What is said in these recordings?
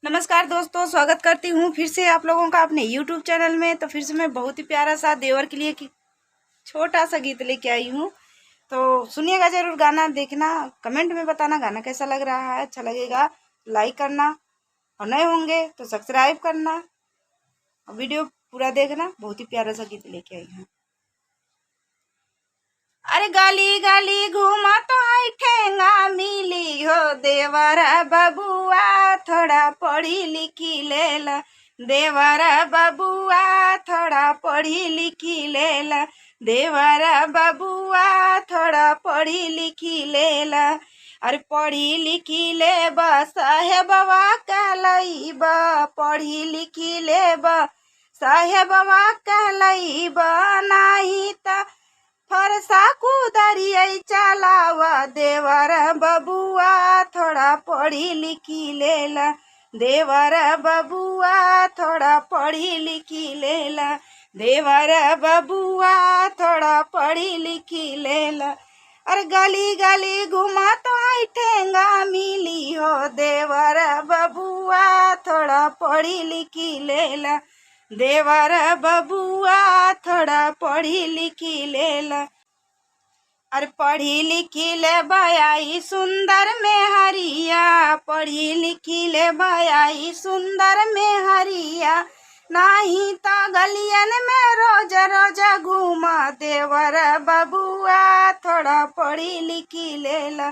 नमस्कार दोस्तों, स्वागत करती हूँ फिर से आप लोगों का अपने YouTube channel में। तो फिर से मैं बहुत ही प्यारा सा देवर के लिए छोटा सा गीत लेके आई हूँ। तो सुनिएगा ज़रूर गाना, देखना, कमेंट में बताना गाना कैसा लग रहा है। अच्छा लगेगा लाइक करना और नए होंगे तो सब्सक्राइब करना और वीडियो पूरा देखना। बहुत ही प्यारा सा गीत लेके आई हूँ। अरे गली गली घूमा तो है ठेंगा मिली हो देवरा बबुआ, थोड़ा पढ़ी लिखी लेला। देवरा बबुआ थोड़ा पढ़ी लिखी लेला। देवरा बबुआ थोड़ा पढ़ी लिखी लेला। अरे पढ़ी लिखी ले साहेबवा कहलैबा, पढ़ी लिखी ले साहेबवा कहलैबा, नाही त फरसा कुदरिया चलावा। देवर बबुआ थोड़ा पढ़ी लिखी लेला। देवर बबुआ थोड़ा पढ़ी लिखी लेला। देवर बबुआ थोड़ा पढ़ी लिखी लेला। अरे गली गली घुमा तो है ठेंगा मिली हो देवर बबुआ थोड़ा पढ़ी लिखी लेला। देवर बबुआ थोड़ा पढ़ी लिखी लेला। अरे पढ़ी लिखी ले बयाई सुंदर में हरिया, पढ़ी लिखी ले बयाई सुंदर में हरिया, नाही तो गलियन में रोज रोज घूमा। देवर बबुआ थोड़ा पढ़ी लिखी लेला।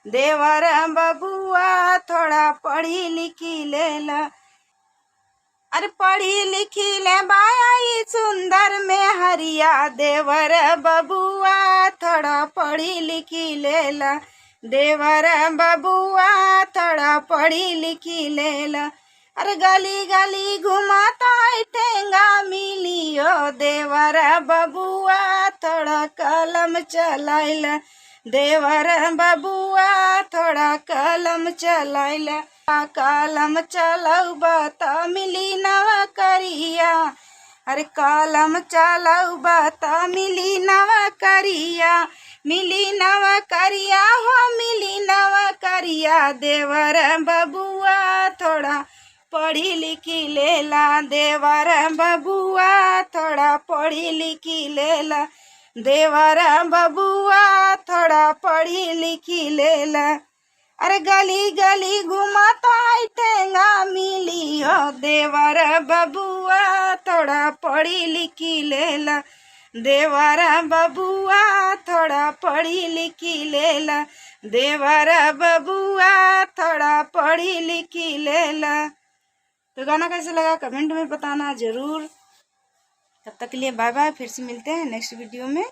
देवर बबुआ थोड़ा पढ़ी लिखी लेला। अरे पढ़ी लिखी ले बाई सुंदर में हरिया। देवर बबुआ थोड़ा पढ़ी लिखी लेला। देवर बबुआ थोड़ा पढ़ी लिखी लेला। अरे गली गली घुमाता है ठेंगा मिलियो देवर बबुआ थोड़ा कलम चलाइला। देवर बबुआ थोड़ा कलम चलाइला। कलम चलौबा त मिली नव करिया। अरे कलम चलौबा त मिली नव करिया, मिली नव करिया हो मिली नव करिया। देवर बबुआ थोड़ा पढ़ी लिखी लेला। देवर बबुआ थोड़ा पढ़ी लिखी लेला। देवर बबुआ थोड़ा पढ़ी लिखी लेला। अरे गली गली घुमाता है ठेंगा मिली हो देवर बबुआ थोड़ा पढ़ी लिखी लेला। देवर बबुआ थोड़ा पढ़ी लिखी लेला। देवर बबुआ थोड़ा पढ़ी लिखी लेला। तो गाना कैसे लगा कमेंट में बताना ज़रूर। तब तक के लिए बाय बाय, फिर से मिलते हैं नेक्स्ट वीडियो में।